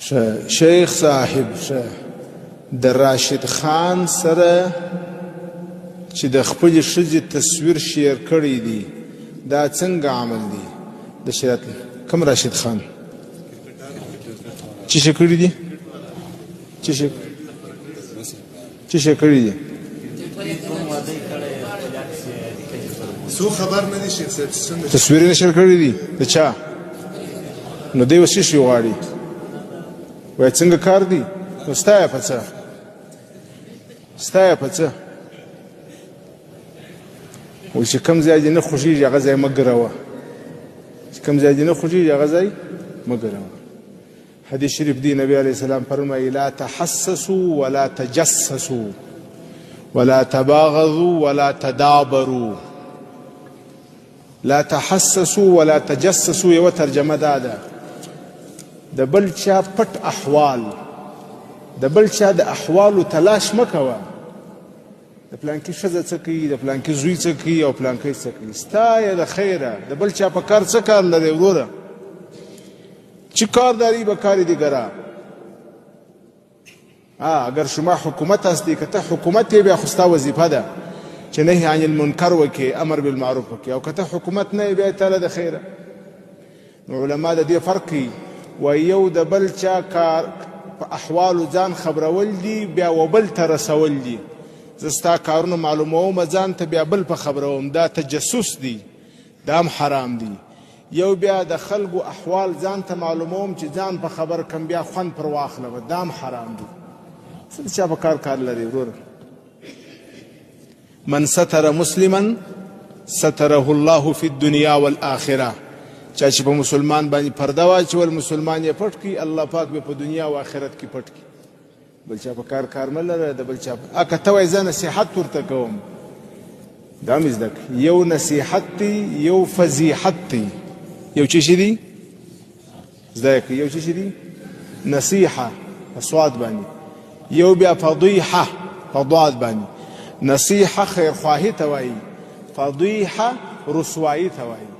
شیخ صاحب، د راشد خان سره چې د خپلې ښځې تصویر شیر کړی دی، دا څنګه عمل دی د شریعت؟ کوم راشد خان چې څه کړی دی؟ چې څه کړی دی؟ څو خبر نه دي شیخ صاحب، څنګه تصویر نشر کړی دی د چا؟ نو دی اوس څه شي غواړي؟ وایي څنګه کار دی؟ نو ستا یې په څه؟ ستا یې په څه؟ وایي چې کوم ځای دې نه خوښېږي هغه ځای مه ګروه، چې کوم ځای دې نه خوښېږي هغه ځای مه ګروه. حدیث شریف دی، نبی علیه السلام فرمایي: لا تحسسوا ولا تجسسوا ولا تباغضوا ولا تدابروا. لا تحسسوا ولا تجسسوا یوه ترجمه دا ده، د بل چا پټ احوال، د بل چا د احوالو تلاش مه کوه. د پلانکي ښځه څه کوي، د پلانکي زوی څه کوي او پلانکی څه کوي، ستا یې د خیره. د بل چا په کار څه کار لرې وروره؟ چې کار داری به کار دیګرا. اگر شما حکومت هستی، که ته حکومت یې بیا خو ستا وظیفه ده چې نهی عن المنکر وکړې، امر بالمعروف وکړې، او که ته حکومت نه یې بیا تاله د خیره. نو علما د دې فرق کوي، وایي یو د بل چا کار په احوالو ځان خبرول دي، بیا وبل ته رسول دي. زه ستا کارونه معلوموم ځان ته، بیا بل په خبروم، دا تجسس دی، دا هم حرام دی. یو بیا د خلکو احوال ځان ته معلوموم چې ځان په خبر کم، بیا خوند پر واخلم، دا هم حرام دی. څه د چا په کار کار لري وروره؟ من ستر مسلما ستره الله فی الدنیا والآخرة. چا چې په مسلمان باندې پرده واچول، مسلمان یې پټ کړي، الله پاک به په دنیا او آخرت کې پټ کړي. بل چا په کار کار مه لره، د بل چا که ته وایې زه نصیحت ورته کوم، دا مې زده کړه. یو نصیحت دی، یو فضیحت دی. یو څه شی دی زده کړه؟ یو څه شی دی؟ نصیحه په صاد باندې، یو بیا فضیحه په ضاد باندې. نصیحه خیرخواهي ته وایي، فضیحه رسوایی ته وایي.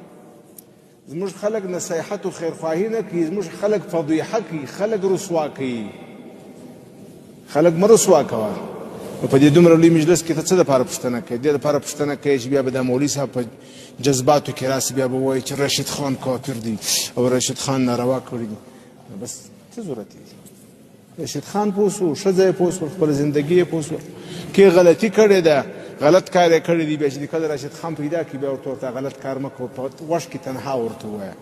زموږ خلک نصیحت او خیرخواهي نه کوي، زموږ خلک فضیحه کوي، خلک رسوا کوي. خلک مه رسوا کوه. نو په دې دومره لوی مجلس کې ته څه دپاره پوښتنه کوې؟ دې دپاره پوښتنه کوې چې بیا به دا مولوي صاحب په جذباتو کې راسي، بیا به وایي چې راشد خان کافر دی او راشد خان ناروا کړي دي. نو بس څه ضرورت دی؟ راشد خان پوه سو، ښځه یې پوه سوه، خپله زندګي یې پوه سوه، کې غلطي کړې ده، غلط کار یې کړی دی. بیا چې کله راشد خان پیدا کړي، بیا ورته ورته غلط کار مه کوه، په غوږ کې تنها ورته ووایه.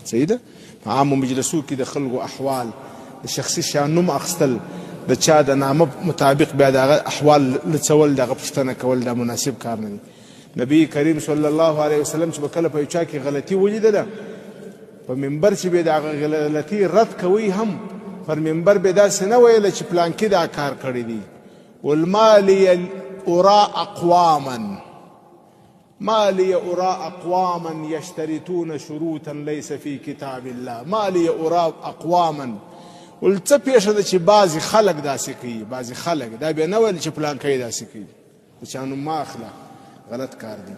صحیح ده؟ په عامو مجلسو کې د خلکو احوال، د شخصي شیان نوم اخیستل، د چا د نامه مطابق بیا د هغه احوال لڅول، د هغه پوښتنه کول، دا مناسب کار نه دی. نبی کریم صلی الله علیه وسلم چې به کله په یو چا کې غلطي ولیدله، په منبر چې به د هغه غلطي رد کوي، هم پر منبر به داسې نه ویله چې پلانکي دا کار کړی دی. ما لي أرى أقواما، ما لي أرى أقواما يشترطون شروطا ليس في كتاب الله. ما لي أرى أقواما، ول څه پېښه ده چې بعضې خلک داسې کوي، بعضې خلک دا بیا نه ویل چې پلانکی داسې کوي. د چا نوم مه اخله، غلط کار دی.